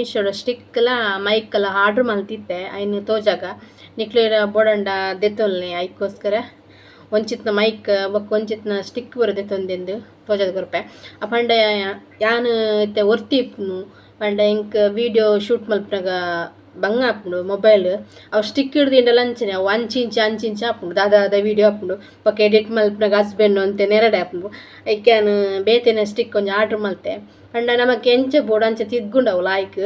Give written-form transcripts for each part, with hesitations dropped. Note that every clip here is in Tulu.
ಮೀಶೋಡ್ ಸ್ಟಿಕ್ಲ ಮೈಕ್ಲ ಆರ್ಡರ್ ಮಲ್ತಿತ್ತೆ ಐನ್ ತೋಜಾಗ ನಿಕ್ಲೇರ ಬೋಡಂಡ ದೆತ್ತೊಲ್ನೆ ಐಕೋಸ್ಕರ ಒಂಚಿತ್ನ ಮೈಕ್ ಬೊಕ್ಕ ಒಂಚಿತ್ನ ಸ್ಟಿಕ್ ಪೂರ ದೆತ್ತೊಂದೆಂದು ತೋಜಾದ ಕೊರ್ಪೆ. ಅಪಂಡ ಯಾನ್ ಇತ್ತೆ ಒರ್ತಿ ಇಪ್ಪುನು ಪಂಡ ಎಂಕ್ ವೀಡಿಯೋ ಶೂಟ್ ಮಲ್ಪುನಗ ಬಂಗ ಆಪುಂಡು ಮೊಬೈಲ್ ಅವು ಸ್ಟಿಕ್ ಹಿಡ್ದಿಂಡಲ ಅಂಚನೆ ಅವು ಅಂಚಿಂಚಿ ಅಂಚಿಂಚಿ ಆಪುಂಡು ದಾದ ವೀಡಿಯೋ ಆಪುಂಡು ಬೊಕ್ಕ ಎಡಿಟ್ ಮಲ್ಪುನಗ ಹಸ್ಬೆಂಡ್ ಒಂತೆ ನೆರಡೆ ಆಪುಂಡು. ಐಕೆ ಯಾನ್ ಬೇತೆನೆ ಸ್ಟಿಕ್ ಒಂಜಿ ಆರ್ಡರ್ ಮಲ್ತೆ ಪಂಡ ನಮಕ್ ಎಂಚ ಬೋಡು ಅಂಚ ತಿರ್ಗುಂಡು ಅವು ಲಾಯ್ಕ್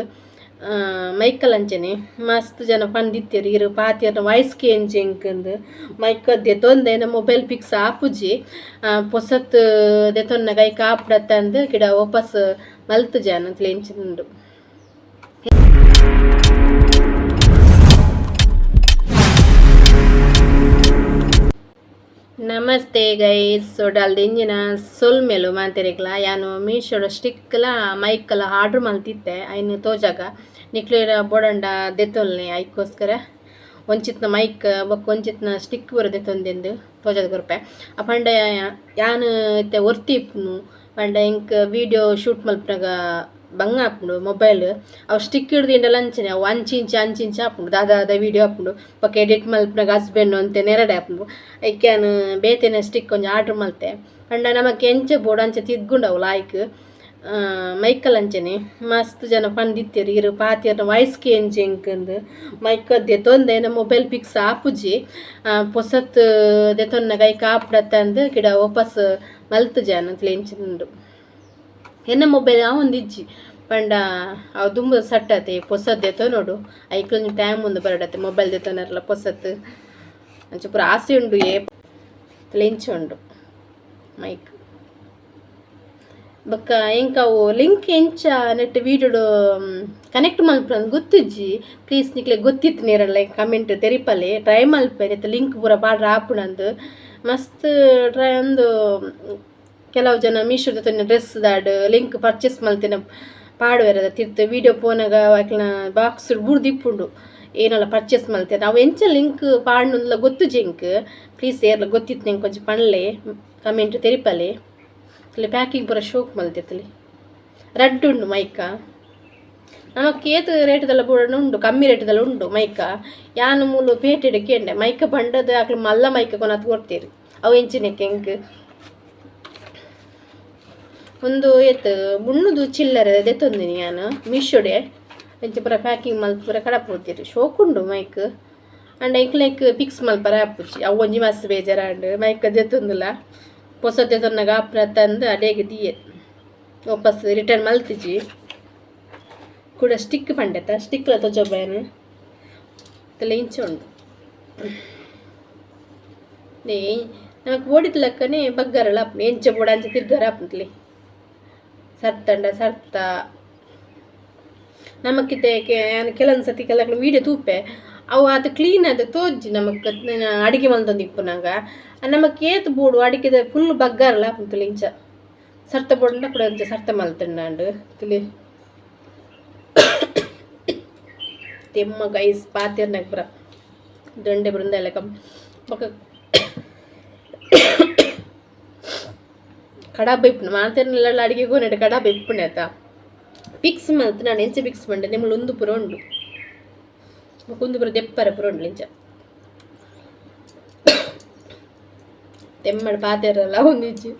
ಮೈಕಲ್ ಅಂಚನೆ ಮಸ್ತ್ ಜನ ಪಂದಿತ್ತೆರ್ ಇರು ಪಾತೆರ್ನ ವಾಯ್ಸ್ ಎಂಚ ಎಂಕಂದು ಮೈಕ್ ದೆತೊಂದೆ ಮೊಬೈಲ್ ಫಿಕ್ಸ್ ಆಪುಜಿ ಪೊಸತ್ ದೆತೊನ್ನಗ ಐಕ್ ಆಪುಡತ್ತಂದು ಕಿಡ ವಾಪಸ್ ಮಲ್ತುಜೆ ಯಾನ್ ಎಂಚಿನ ಉಂಡು. ನಮಸ್ತೆ ಗೈಸ್, ಸೊಡಾಲ್ದ ಇಂಜಿನ ಸೊಲ್ಮೆಲು ಮಾಂತೆರೆಗ್ಲ ಯಾನು ಮೀಶೋಡ್ ಸ್ಟಿಕ್ಲ ಮೈಕ್ಲ ಆರ್ಡರ್ ಮಲ್ತಿತ್ತೆ ಐನ್ ತೋಜಾಗ ನಿಕ್ಲೇರ ಬೋಡಂಡ ದೆತ್ತೊಲ್ನೆ ಐಕೋಸ್ಕರ ಒಂಚಿತ್ನ ಮೈಕ್ ಬೊಕ್ಕ ಒಂಚಿತ್ನ ಸ್ಟಿಕ್ ಪೂರ ದೆತ್ತೊಂದೆಂದು ತೋಜಾದ ಕೊರ್ಪೆ. ಅಪಂಡ ಯಾನ್ ಇತ್ತೆ ಒರ್ತಿ ಇಪ್ಪುನು ಪಂಡ ಎಂಕ್ ವೀಡಿಯೋ ಶೂಟ್ ಮಲ್ಪುನಗ ಬಂಗ ಆಪುಂಡು ಮೊಬೈಲ್ ಅವು ಸ್ಟಿಕ್ ಹಿಡ್ದಿಂಡಲ ಅಂಚನೆ ಅವು ಅಂಚಿಂಚಿ ಅಂಚಿಂಚಿ ಆಪುಂಡು ದಾದ ವೀಡಿಯೋ ಆಪುಂಡು ಬೊಕ್ಕ ಎಡಿಟ್ ಮಲ್ಪುನಗ ಹಸ್ಬೆಂಡ್ ಒಂತೆ ನೆರಡೆ ಆಪುಂಡು. ಐಕೆ ಯಾನ್ ಬೇತೆನೆ ಸ್ಟಿಕ್ ಒಂಜಿ ಆರ್ಡರ್ ಮಲ್ತೆ ಪಂಡ ನಮಕ್ ಎಂಚ ಬೋಡು ಅಂಚ ತಿರ್ಗುಂಡು ಅವು ಲಾಯ್ಕ್ ಮೈಕಲ್ ಅಂಚನೆ ಮಸ್ತ್ ಜನ ಪಂದಿತ್ತೆರ್ ಇರು ಪಾತೆರ್ನ ವಾಯ್ಸ್ ಎಂಚ ಎಂಕಂದು ಮೈಕ್ ದೆತೊಂದೆ ಮೊಬೈಲ್ ಫಿಕ್ಸ್ ಆಪುಜಿ ಪೊಸತ್ ದೆತೊನ್ನಗ ಐಕ್ ಆಪುಡತ್ತಂದು ಕಿಡ ವಾಪಸ್ ಮಲ್ತುಜೆ ಯಾನ್ ಎಂಚಿನ ಉಂಡು. ಎನ್ನ ಮೊಬೈಲ್ ಆವೊಂದಿಜ್ಜಿ ಪಂಡ ಅವು ದುಂಬು ಸಟ್ಟತೆ ಪೊಸತ್ ದೆತೊನೊಡು ಐಕ್ ಒಂಜಿ ಟೈಮ್ ಉಂದು ಬರಡತ್ತೆ ಮೊಬೈಲ್ ದೆತೊನರ್ಲ ಪೊಸತ್ ಅಂಚ ಪೂರ ಆಸೆ ಉಂಡು ಏ ಇಂಚ ಉಂಡು ಮೈಕ್ ಬೊಕ್ಕ ಎಂಕ್ ಅವು ಲಿಂಕ್ ಎಂಚ ನೆಟ್ ವೀಡಿಯೋಡು ಕನೆಕ್ಟ್ ಮಲ್ಪುನ ಗೊತ್ತಿಜ್ಜಿ. ಪ್ಲೀಸ್ ನಿಕ್ಲೆಗ್ ಗೊತ್ತಿತ್ತು ನೇರಲ್ಲ ಕಮೆಂಟ್ ತೆರಿಪಲೆ ಟ್ರೈ ಮಲ್ಪೆ ನೆತ್ತ ಲಿಂಕ್ ಪೂರ ಪಾಡ್ರೆ ಆಪುಂಡಂದು ಮಸ್ತ್ ಟ್ರೈ ಅಂದು. ಕೆಲವು ಜನ ಮೀಶೋದ ಡ್ರೆಸ್ ದಾಡ್ ಲಿಂಕ್ ಪರ್ಚೇಸ್ ಮಲ್ತಿನ ಪಾಡುವೆರ್ ತಿರ್ತ್ ವೀಡಿಯೋ ಪೋನಗ ಅಕ್ಲೆನ ಬಾಕ್ಸ್ ಬೂರ್ದಿಪ್ಪುಂಡು ಏನಲ್ಲ ಪರ್ಚೇಸ್ ಮಲ್ತೆರ್ ಅವು ಎಂಚ ಲಿಂಕ್ ಪಾಡ್ನುಂದ್ಲ ಗೊತ್ತುಜಿ ಎಂಕ್. ಪ್ಲೀಸ್ ಏರ್ಲ ಗೊತ್ತಿತ್ತು ಎಂಕ್ ಒಂಜಿ ಪನ್ಲೆ ಕಮೆಂಟ್ ತೆರಿಪಲೆ. ತೂಲೆ ಪ್ಯಾಕಿಂಗ್ ಪೂರ ಶೋಕ್ ಮಲ್ತೆತ್ತಲೆ ರಡ್ಡ್ ಉಂಡು ಮೈಕ ನಮಕ್ ಏತ್ ರೇಟ್ದೆಲ್ಲ ಬೋಡಂಡ ಉಂಡು ಕಮ್ಮಿ ರೇಟ್ದೆಲ್ಲ ಉಂಡು ಮೈಕ. ಯಾನ್ ಮೂಲು ಪೇಟೆಡ್ ಕೇಂಡೆ ಮೈಕ ಪಂಡದ್ ಅಕ್ಲು ಮಲ್ಲ ಮೈಕ ಕೊನತ್ ಕೊರ್ತೆರ್ ಅವು ಎಂಚಿನೆಕ್ ಎಂಕ್ ಉಂದು ಏತ್ ಮುನ್ನೂದು ಚಿಲ್ಲರೆ ದೆತ್ತೊಂದಿನಿ ಯಾನ್ ಮೀಶೋಡೆ ಎಂಚ ಪೂರ ಪ್ಯಾಕಿಂಗ್ ಮಲ್ತ್ ಪೂರ ಕಡಪುಡ್ದೆರ್ ಶೋಕುಂಡು ಮೈಕ್ ಆಂಡ ಎಂಕ್ಲೆಗ್ ಫಿಕ್ಸ್ ಮಲ್ಪರೆ ಆಪುಜಿ ಅವು ಒಂಜಿ ಮಸ್ತ್ ಬೇಜಾರಾಂಡ್ ಮೈಕ್ ದೆತ್ತೊಂದುಲ ಪೊಸ ದೆತೊನ್ನಗ ಆಪುನತ್ತಂದು ಅಡೇಗ್ ದೀಯೆ ವಾಪಸ್ ರಿಟರ್ನ್ ಮಲ್ತಿಜಿ. ಕುಡ ಸ್ಟಿಕ್ ಪಂಡೆತ ಸ್ಟಿಕ್ಲ ತೋಜೊಬ ಯಾನ್ ತಲೆ ಇಂಚ ಉಂಡು ನಮಕ್ ಬೋಡಿತ್ತ್ ಲೆಕ್ಕನೆ ಬಗ್ಗರಲ ಆಪುಂಡು ಎಂಚ ಬೋಡು ಅಂಚ ತಿರ್ಗರೆ ಆಪುಂಡು ಸರ್ತಂಡ ಸರ್ತ ನಮಕ್ಕಿತ್ತೆ ಯಾನ್ ಕೆಲವೊಂದು ಸತಿ ಕೆಲವು ವೀಡಿಯೋ ತೂಪೆ ಅವು ಆತ್ ಕ್ಲೀನ್ ಆದ್ ತೋಜಿ ನಮಕ್ ಅಡಿಗೆ ಮಲ್ತೊಂದು ಇಪ್ಪುನಗ ನಮಕ್ ಏತ್ ಬೋಡು ಅಡಿಗೆದ ಫುಲ್ ಬಗ್ಗರಲ ಆಪುಂಡು ಇಂಚ ಸರ್ತ ಬೋಡುಂಡ ಕುಡ ಇಂಚ ಸರ್ತ ಮಲ್ತುಂಡಾಂಡ್ ತೂಲೆ ತೆಮ್ಮ ಗೈಸ್ ಪಾತೆರ್ನಗ ಪೂರ ದೊಂಡೆ ಬೃಂದ ಲೆಕ ಬೊಕ ಕಡಬ ಇಪ್ಪುಂಡು ಮಾತೆರ್ನಲ ಅಡಿಗೆ ಕೊನೊಡು ಕಡಬ ಇಪ್ಪುಂಡು ಅತ ಫಿಕ್ಸ್ ಮಲ್ತ್ ನಾನ್ ಎಂಚ ಫಿಕ್ಸ್ ಪಂಡ ನಿಮ್ಮಲು ಉಂದು ಪೂರ ಉಂಡು ಬೊಕ ಉಂದು ಪೂರ ದೆಪ್ಪರೆ ಪೂರ ಉಂಡು ಇಂಚ ತೆಮ್ಮಡ್ ಪಾತೆರಲ ಒಂದಿಜ್ಜಿ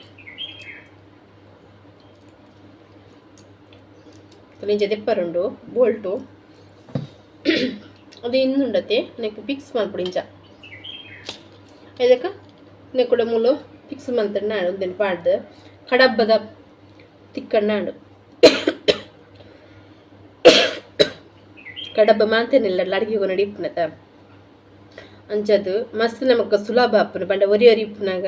ಇಂಚ ದೆಪ್ಪರೆ ಉಂಡು ಬೋಲ್ಟು ಅದು ಇಂದುಂಡತೆ ನೆಕ್ ಫಿಕ್ಸ್ ಮಲ್ಪೊಡು ಇಂಚ ಇದಕ್ಕೆ ನೆಕ್ಕುಡ ಮೂಲು ಫಿಕ್ಸ್ ಮಲ್ತುಂಡ ಉಂದೆನ್ ಪಾಡ್ದ್ ಕಡಬ್ಬದ ತಿಕ್ಕಣ್ಣಾಂಡು ಕಡಬ್ಬ ಮಾಂತೆನಿಲ್ಲ ಅಡಿಗೆ ಕೊನೊಡು ಇಪ್ಪುನತ ಅಂಚದ್ ಮಸ್ತ್ ನಮಕ್ ಸುಲಭ ಆಪುಂಡು ಪಂಡ ಒರಿ ಒರಿ ಇಪ್ಪುನಗ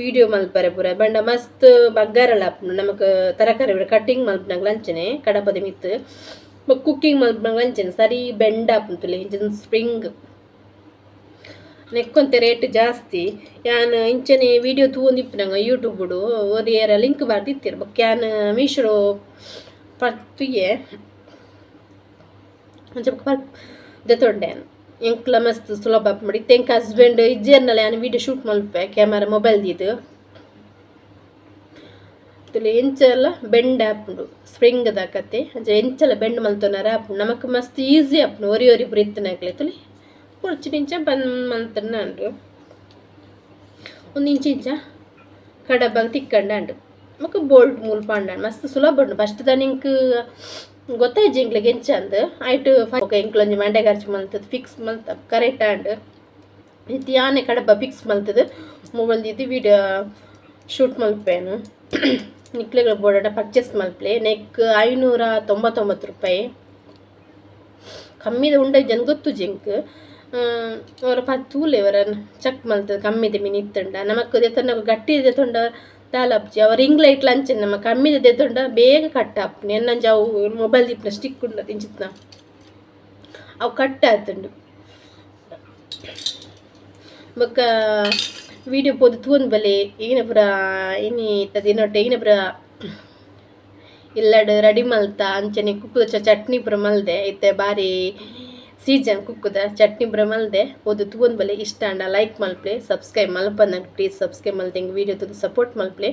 ವೀಡಿಯೋ ಮಲ್ಪರೆ ಪೂರ ಪಂಡ ಮಸ್ತ್ ಬಗ್ಗರಲ ಆಪುಂಡು ನಮಕ್ ತರಕಾರಿ ಪೂರ ಕಟ್ಟಿಂಗ್ ಮಲ್ಪುನಗಲ ಅಂಚನೆ ಕಡಬದ ಮಿತ್ತ್ ಬೊಕ್ಕ ಕುಕ್ಕಿಂಗ್ ಮಲ್ಪುನಗ ಅಂಚನೆ ಸರಿ ಬೆಂಡ್ ಆಪುಂಡು ತೂಲೆ ಇಂಚಿನ ಸ್ಪ್ರಿಂಗ್ ನೆಕ್ಕೊಂತೆ ರೇಟ್ ಜಾಸ್ತಿ. ಯಾನ್ ಇಂಚನೆ ವೀಡಿಯೋ ತೂವೊಂದಿಪ್ಪುನಗ ಯೂಟ್ಯೂಬುಡು ಒರಿ ಏರ ಲಿಂಕ್ ಬಾರ್ದಿತ್ತೆರ್ ಬೊಕ್ಕ ಯಾನ್ ಮೀಶೋಡು ತೂಯೆ ಅಂಚ ಬೊಕ್ಕ ದೆತೊಂಡೆ ಯಾನ್ ಎಂಕ್ಲ ಮಸ್ತ್ ಸುಲಭ ಆಪುಂಡು. ಇತ್ತೆ ಎಂಕ್ ಹಸ್ಬೆಂಡ್ ಇಜ್ಜೆರ್ಂಡಲ ಯಾನ್ ವೀಡಿಯೋ ಶೂಟ್ ಮಲ್ಪೆ ಕ್ಯಾಮರಾ ಮೊಬೈಲ್ ದೀದ್. ಎಂಚಲ ಬೆಂಡ್ ಆಪುಂಡು ಸ್ಪ್ರಿಂಗ್ ದಾಕತೆ ಅಂಚ ಎಂಚಲ ಬೆಂಡ್ ಮಲ್ತೊನರ ಆಪುಂಡು ನಮಕ್ ಮಸ್ತ್ ಈಸಿ ಆಪುಂಡು ಒರಿ ಒರಿ ಪೂರ ಇತ್ತಿನಕ್ಲೆ ತುಲೆ ಪೊರ್ಚಿನ ಇಂಚ ಬಂದ್ ಮಲ್ತನ ಉಂಡು ಒಂದು ಇಂಚ ಇಂಚ ಕಡಬಾಗ ತಿಕ್ಕಂಡ ಉಂಡು ಬೊಕ ಬೋಲ್ಟ್ ಮೂಲು ಪಾಂಡ ಮಸ್ತ್ ಸುಲಭ ಉಂಡು ಫಸ್ಟ್ ದ ನಿಂಕ್ ಗೊತ್ತಾಯ್ಜಿ ಎಂಕ್ಲೆಗ್ ಎಂಚ ಅಂದ್ ಐಟ್ ಬೊಕ ಎಂಕ್ಲೊಂಜಿ ಮಂಡೆ ಖರ್ಚು ಮಲ್ತದ್ ಫಿಕ್ಸ್ ಮಲ್ತ ಕರೆಕ್ಟ್ ಆಂಡ್ ಇತ್ತೆ ಯಾನೆ ಕಡಬ ಫಿಕ್ಸ್ ಮಲ್ತದ್ ಮೊಬೈಲ್ ದೀದ್ ವೀಡಿಯೋ ಶೂಟ್ ಮಲ್ಪೇನು ನಿಕ್ಲೆಗ್ ಬೋಡಾಂಡ ಪರ್ಚೇಸ್ ಮಲ್ಪಲೆ ನೆಕ್ 599 ರೂಪಾಯಿ ಕಮ್ಮಿದ ಉಂಡ ಜನ ಗೊತ್ತುಜಿ ಎಂಕ್ ಅವರ ತೂಲೆ ಅವರ ಚೆಕ್ ಮಲ್ತದ್ ಕಮ್ಮಿದ ಮೀನ್ ಇತ್ತುಂಡ ನಮಕ್ ದೆತೊಂಡ ಗಟ್ಟಿ ದೆತೊಂಡ ದಾಲ ಆಪುಜಿ ಅವ ರಿಂಗ್ ಲೈಟ್ ಅಂಚನೆ ನಮ ಕಮ್ಮಿದ ದೆತೊಂಡ ಬೇಗ ಕಟ್ ಆಪುಂಡು ಎನ್ನಂಚ ಅವು ಮೊಬೈಲ್ ದೀಪುನ ಸ್ಟಿಕ್ ಉಂಡು ಇಂಚಿತ್ನ ಅವು ಕಟ್ ಆತುಂಡು ಬೊಕ್ಕ ವೀಡಿಯೋ ಪೋದು ತೂವೊಂದು ಬಲೆ ಈನ ಪೂರ ಇನಿ ಇತ್ತ ದಿನೊಟ್ಟು ಈನ ಪೂರ ಇಲ್ಲಡ್ ರೆಡಿ ಮಲ್ತ ಅಂಚನೆ ಕುಕ್ಕುದ ಚಟ್ನಿ ಪೂರ ಮಲ್ದೆ ಇತ್ತೆ ಬಾರಿ ಸೀಸನ್ ಕುಕ್ಕುದ ಚಟ್ನಿ ಪೂರ ಮಲ್ದೆ ಪೋದು ತೂವೊಂದು ಬಲೆ ಇಷ್ಟ ಆಂಡ ಲೈಕ್ ಮಲ್ಪಲೆ ಸಬ್ಸ್ಕ್ರೈಬ್ ಮಲ್ಪಂದ ಪ್ಲೀಸ್ ಸಬ್ಸ್ಕ್ರೈಬ್ ಮಲ್ತೆ ಎಂಕ್ ವೀಡಿಯೋ ತೂದು ಸಪೋರ್ಟ್ ಮಲ್ಪಲೆ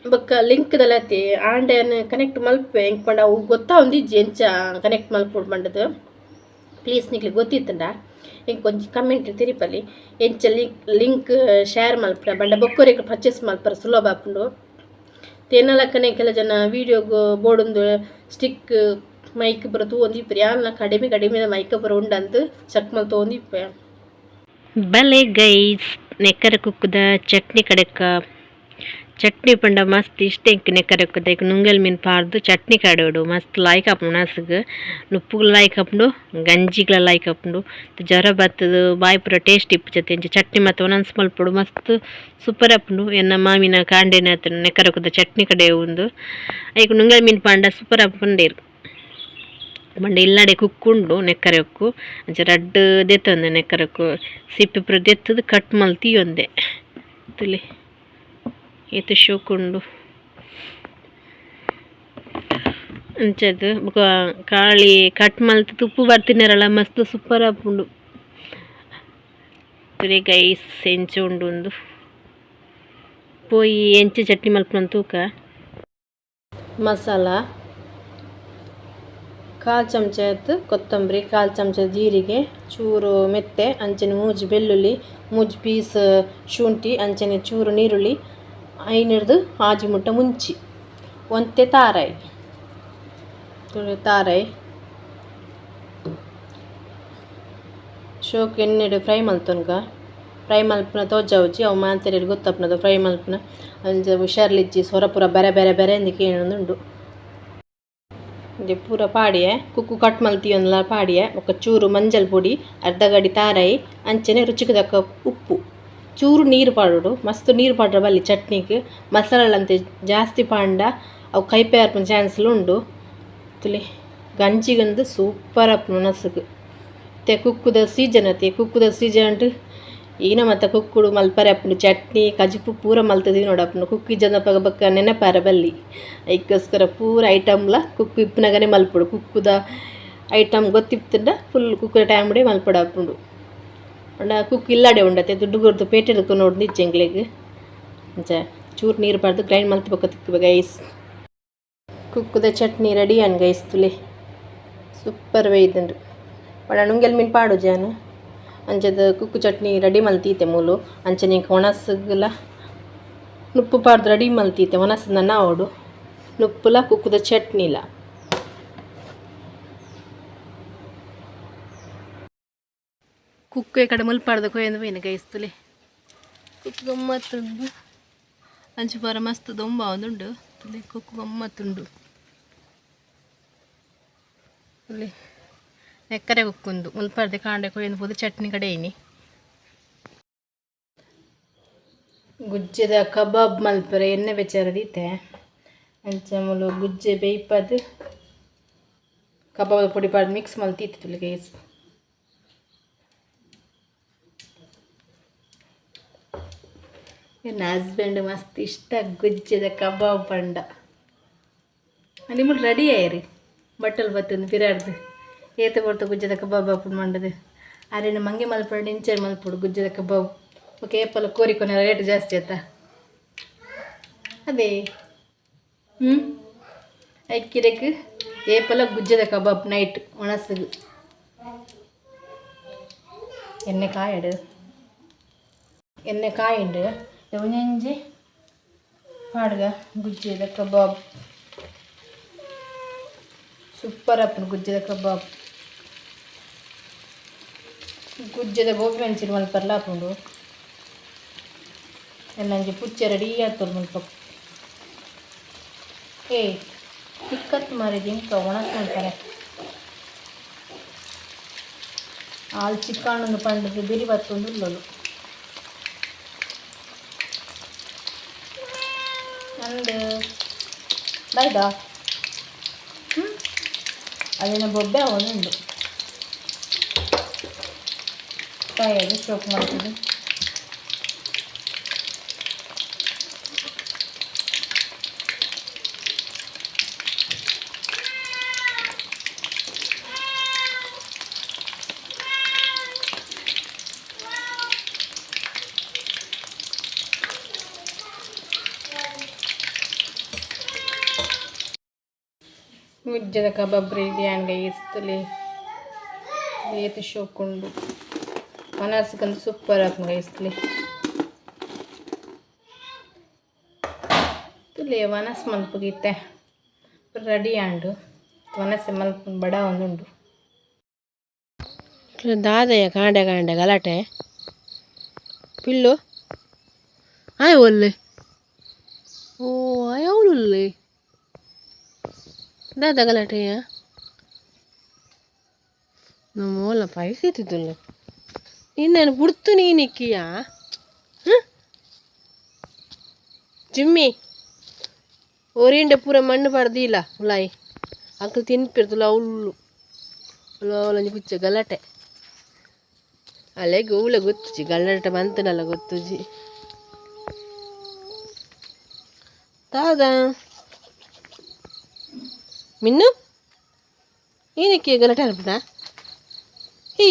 ಬೊಕ್ಕ ಲಿಂಕ್ ದಲತೆ ಆಂಡ ಯಾನ್ ಕನೆಕ್ಟ್ ಮಲ್ಪೆ ಎಂಕ್ ಪಂಡ ಅವು ಗೊತ್ತಾವೊಂದಿಜ್ಜಿ ಎಂಚ ಕನೆಕ್ಟ್ ಮಲ್ಪೊಡು ಪಂಡದು ಪ್ಲೀಸ್ ನಿಕ್ಲೆಗ್ ಗೊತ್ತಿತ್ತುಂಡ ಎಂಕ್ ಒಂಜಿ ಕಮೆಂಟ್ ತೆರಿಪಲಿ ಎಂಚ ಲಿಂಕ್ ಶೇರ್ ಮಲ್ಪುನ ಪಂಡ ಬೊಕ್ಕೊರೆಗ್ ಪರ್ಚೇಸ್ ಮಲ್ಪರ ಸುಲಭ ಆಪುಂಡು ತೇನಲಕ್ಕನೆ ಕೆಲ ಜನ ವೀಡಿಯೋಗ್ ಬೋಡೊಂದು ಸ್ಟಿಕ್ ಮೈಕ್ ಪೂರ ತೂವೊಂದಿಪ್ಪೆರ್ ಯಾನ್ಲ ಕಡಿಮೆ ಕಡಿಮೆ ಮೈಕ್ ಪೂರ ಉಂಡಂದ್ ಚೆಕ್ ಮಲ್ತೊಂದಿಪ್ಪೆ. ಬಲೆ ಗೈಸ್ ನೆಕ್ಕರೆ ಕುಕ್ಕುದ ಚಟ್ನಿ ಕಡೆಕ ಚಟ್ನಿ ಪಂಡ ಮಸ್ತ್ ಇಷ್ಟ ಎಂಕ್ ನೆಕ್ಕರೆ ಕುಕ್ಕುದ ಐಕ್ ನುಂಗೆಲ್ ಮೀನ್ ಪಾಡ್ದು ಚಟ್ನಿ ಕಡೆಯೋಡು ಮಸ್ತ್ ಲಾಯ್ಕ್ ಆಪುಂಡು ನಸುಗು ನುಪ್ಪುಗ್ಲ ಲಾಯ್ಕ್ ಆಪುಂಡು ಗಂಜಿಗ್ಲ ಲಾಯ್ಕ್ ಆಪುಂಡು ಜ್ವರ ಬತ್ತುದು ಬಾಯಿ ಪೂರ ಟೇಸ್ಟ್ ಇಪ್ಪುಜತೆ ಇಂಚ ಚಟ್ನಿ ಮಾತ ಒನಸ್ ಮಲ್ಪೊಡು ಮಸ್ತ್ ಸೂಪರ್ ಆಪುಂಡು ಎನ್ನ ಮಾಮಿನ ಕಾಂಡೆನ ನೆಕ್ಕರೆ ಕುಕ್ಕುದ ಚಟ್ನಿ ಕಡೆ ಉಂದು ಐಕ್ ನುಂಗೆಲ್ ಮೀನ್ ಪಾಂಡ ಸೂಪರ್ ಆಪುಂಡೇರು ಪಂಡ ಇಲ್ಲಡೆ ಕುಕ್ಕುಂಡು ನೆಕ್ಕರೆ ಉಕ್ಕು ಅಂಚ ರಡ್ಡ್ ದೆತ್ತೊಂದೆ ನೆಕ್ಕರೆ ಉಕ್ಕು ಸಿಪ್ಪೆ ಪೂರ ದೆತ್ತುದು ಕಟ್ ಮಲ್ತಿ ಒಂದೆ ತೂಲೆ ಏತ್ ಶೋಕುಂಡು ಅಂಚದ ಬೊಕ ಕಾಳಿ ಕಟ್ ಮಲ್ತ್ ಉಪ್ಪು ಬರ್ತಿನರಲ ಮಸ್ತ್ ಸೂಪರ್ ಆಪುಂಡು ತೂಲೆ ಗೈಸ್ ಎಂಚ ಉಂಡು ಉಂದು ಪೋಯಿ ಎಂಚ ಚಟ್ನಿ ಮಲ್ಪುನ ತೂಕ. ಮಸಾಲ ಕಾಲು ಚಮಚ ಕೊತ್ತಂಬರಿ ಕಾಲು ಚಮಚ ಜೀರಿಗೆ ಚೂರು ಮೆತ್ತೆ ಅಂಚನೆ ಮೂಜಿ ಬೆಳ್ಳುಳ್ಳಿ ಮೂಜಿ ಪೀಸ್ ಶುಂಠಿ ಅಂಚನೆ ಚೂರು ನೀರುಳ್ಳಿ ಐನೆರ್ದು ಆಜಿ ಮುಟ್ಟ ಮುಂಚಿ ಒಂತೆ ತಾರಾಯಿ ತಾರಾಯಿ ಶೋಕ್ ಎಣ್ಣೆಡ್ ಫ್ರೈ ಮಲ್ತೊನ್ಗ ಫ್ರೈ ಮಲ್ಪುನ ತೋಜಾವುಜಿ ಅವು ಮಾತೆರೆಗ್ ಗೊತ್ತಾಪುನದ ಫ್ರೈ ಮಲ್ಪುನ ಅಂಚ ಹುಷಾರ್ಲಿಜ್ಜಿ ಸೊರ ಪೂರ ಬೇರೆ ಬೇರೆ ಬೇರೆ ಇಂದ್ ಕೇನೊಂದುಂಡು. ಇಂದು ಪೂರ ಪಾಡಿಯೆ ಕುಕ್ಕು ಕಟ್ ಮಲ್ತಿಯೊಂದುಲ ಪಾಡಿಯೆ ಬೊಕ ಚೂರು ಮಂಜಲ್ ಪೊಡಿ ಅರ್ಧ ಗಡಿ ತಾರಾಯಿ ಅಂಚನೆ ರುಚಿಗ್ ತಕ್ಕ ಉಪ್ಪು ಚೂರು ನೀರು ಪಾಡೊಡು ಮಸ್ತ್ ನೀರು ಪಾಡ್ರೆ ಬಲ್ಲಿ ಚಟ್ನಿಗ್ ಮಸಾಲೆ ಜಾಸ್ತಿ ಪಾಂಡ ಅವು ಕೈಪೆ ಆಪುನ ಚಾನ್ಸ್ಲ ಉಂಡು ತೂಲೆ ಗಂಜಿಗಂದು ಸೂಪರ್ ಆಪುಂಡು ಒನಸುಗು ಇತ್ತೆ ಕುಕ್ಕುದ ಸೀಸನ್ ಅತೆ ಕುಕ್ಕುದ ಸೀಸನ್ ಈನ ಮಾತ ಕುಕ್ಕುಡು ಮಲ್ಪರೆ ಆಪುಂಡು ಚಟ್ನಿ ಕಜಿಪು ಪೂರ ಮಲ್ತ್ ತಿನೊಡಾಪುಂಡು ಕುಕ್ಕು ಇಜ್ಜಂದಪಗ ಬೊಕ್ಕ ನೆನಪಾರೆ ಬಲ್ಲಿ ಐಕೋಸ್ಕರ ಪೂರ ಐಟಮ್ಲ ಕುಕ್ಕು ಇಪ್ಪುನಗನೆ ಮಲ್ಪೊಡು ಕುಕ್ಕುದ ಐಟಮ್ ಗೊತ್ತಿತ್ತುಂಡ ಫುಲ್ ಕುಕ್ಕುದ ಟೈಮ್ ಮಲ್ಪೊಡಾಪುಂಡು ಪಂಡ ಕುಕ್ಕು ಇಲ್ಲಡೆ ಉಂಡತೆ ದುಡ್ಡು ಕೊರ್ದು ಪೇಟೆಡ್ ಕೊನೊಡು ಇಜ್ಜಿ ಎಂಕ್ಲೆಗ್ ಅಂಚ ಚೂರು ನೀರು ಪಾಡ್ದು ಗ್ರೈಂಡ್ ಮಲ್ತ್ ಬೊಕ್ಕ ತಿಕ್ಕುವೆ ಗೈಸ್. ಕುಕ್ಕುದ ಚಟ್ನಿ ರೆಡಿ ಆಂಡ್ ಗೈಸ್ ತೂಲೆ ಸೂಪರ್ ಬೈದುಂಡು ಪಂಡ ನುಂಗೆಲ್ ಮೀನ್ ಪಾಡುಜಿ ಯಾನ್ ಅಂಚದ ಕುಕ್ಕು ಚಟ್ನಿ ರೆಡಿ ಮಲ್ತೀತೆ ಮೂಲು ಅಂಚನೆ ಎಂಕ್ ಒಣಸುಗುಲ ನುಪ್ಪು ಪಾಡ್ದು ರೆಡಿ ಮಲ್ತೀತೆ ಒಣಸ್ ನನ ಆವೊಡು ನುಪ್ಪುಲ ಕುಕ್ಕುದ ಚಟ್ನಿಲ. ಕುಕ್ಕು ಕಡೆ ಮುಲ್ಪಾಡ್ದ ಕೊಯ್ಯೊಂದು ಪೋಯಿನ ಗೈಸ್ ತೂಲೆ ಕುಕ್ಕು ಗಮ್ಮತ್ತುಂಡು ಅಂಚ ಪೂರ ಮಸ್ತ್ ದೊಂಬ ಆವೊಂದುಂಡು ತೂಲೆ ಕುಕ್ಕು ಗಮ್ಮತ್ತುಂಡು ತೂಲೆ ನೆಕ್ಕರೆ ಕುಕ್ಕುಂದು ಮುಲ್ಪರ್ದೆ ಕಾಂಡೆ ಕೊಯ್ಯೊಂದು ಪೋದು ಚಟ್ನಿ ಕಡೆಯಿನಿ. ಗುಜ್ಜೆದ ಕಬಾಬ್ ಮಲ್ಪೆರೆ ಎಣ್ಣೆ ಬೆಚಾರ ದೀತೆ ಅಂಚ ಮೂಲು ಗುಜ್ಜೆ ಬೇಯ್ಪಾದ್ ಕಬಾಬ್ ಪೊಡಿ ಪಾಡ್ದ್ ಮಿಕ್ಸ್ ಮಲ್ತ್ ತೂಲೆ ಗೈಸ್. ಎನ್ನ ಹಸ್ಬೆಂಡ್ ಮಸ್ತ್ ಇಷ್ಟ ಗುಜ್ಜೆದ ಕಬಾಬ್ ಪಂಡ ನಿಮ್ಮಲು ರೆಡಿ ಆಯೆರ್ ಬಟ್ಟಲ್ ಬತ್ತೊಂದು ಪಿರಾಡ್ದು ಏತ ಪೊರ್ತು ಗುಜ್ಜೆದ ಕಬಾಬ್ ಆಪುಂಡು ಮಂಡದು ಅರೆನ ಮಂಗೆ ಮಲ್ಪೊಡು ಇಂಚ ಮಲ್ಪೊಡು ಗುಜ್ಜೆದ ಕಬಾಬ್ ಬೊಕ ಏಪಲ ಕೋರಿ ಕೊನೊರ ರೇಟ್ ಜಾಸ್ತಿ ಆತ ಅದೇ. ಹ್ಞೂ ಐಕ್ಕಿರಕ್ಕೆ ಏಪಲ ಗುಜ್ಜದ ಕಬಾಬ್ ನೈಟ್ ಒಣಸುಗು ಎಣ್ಣೆ ಕಾಯಡು ಎಣ್ಣೆ ಕಾಯುಂಡು ಒಂಜಿ ಪಾಡ್ಗ ಗುಜ್ಜೆದ ಕಬಾಬ್ ಸೂಪರ್ ಆಪುಂಡು ಗುಜ್ಜೆದ ಕಬಾಬ್ ಗುಜ್ಜೆದ ಗೋಬಿ ಮಂಚೂರಿ ಮಲ್ಪರ್ಲ ಆಪುಂಡು ಎನ್ನಂಜಿ ಪುಚ್ಚೆ ರೆಡಿ ಆತುಂಡು ಮುಲ್ಪ ಏ ತಿಕ್ಕತ್ ಮಾರಿ ಜಿಂಕ ಒಣಸ್ ಮಲ್ಪರೆ ಆಲ್ ಚಿಕ್ಕಣ್ಣನ ಪಂಡದು ಬಿರಿ ಬತ್ತೊಂದು ಉಲ್ಲೊಲು ನಂದು ಬಾಯ್ದಾ ಹ್ಞೂ ಅದೇನೋ ಬೊಬ್ಬೆ ಅವನುಂಡು ಕಾಯದು ಸ್ಟೋಕ್ ಮಾಡ್ತೀವಿ. ಮುಜ್ಜದ ಕಬಾಬ್ ರೆಡಿ ಆಂಡ್ ಗೈಸ್. ಏತ್ ಶೋಕುಂಡು ಮನಸ್ಗಂತು ಸೂಪರ್ ಆಪುಂಡು ಗೈಸ್. ತುಲೆ ವನಸ್ ಮಲ್ಪುಗಿತ್ತೆ ರೆಡಿ ಆಂಡು ವನಸ್ ಮಲ್ಪುಂಡು ಬಡ ಒಂದುಂಡು. ದಾದಯ್ಯ ಕಾಂಡೆ ಕಾಂಡೆ ಗಲಾಟೆ ಪಿಲ್ಲು ಆಯ್ ಒಲ್ಲೆ ಓ ಆಯ್ ಅವಳುಲ್ಲೆ ದಾದ ಗಲಾಟೆಯ ನಮ್ಮ ಪೈಸೆ ಇತ್ತಿದ್ದುಲ್ಲ ನಿನ್ನ ಬುಡ್ತು ನೀನಿಕ್ಕಿಯ ಜಿಮ್ಮಿ ಒರಿಂಡೆ ಪೂರ ಮಣ್ಣು ಪಡ್ದಿಲ್ಲ ಉಲಾಯಿ ಅಂಕಲ್ ತಿನ್ಪಿರ್ತಲ್ಲ ಅವಳು ಅವಳೊಂಜಿ ಪುಚ್ಚ ಗಲಾಟೆ ಅಲೆಗ್ ಒವ್ಲ ಗೊತ್ತುಜಿ ಗಲಾಟೆ ಮಂತನಲ್ಲ ಗೊತ್ತುಜಿ ದಾದಾ ಮಿನ್ನು ಏನಕ್ಕೆ ಗಲಾಟೆ ಅನ್ಪುಣ ಹೀ.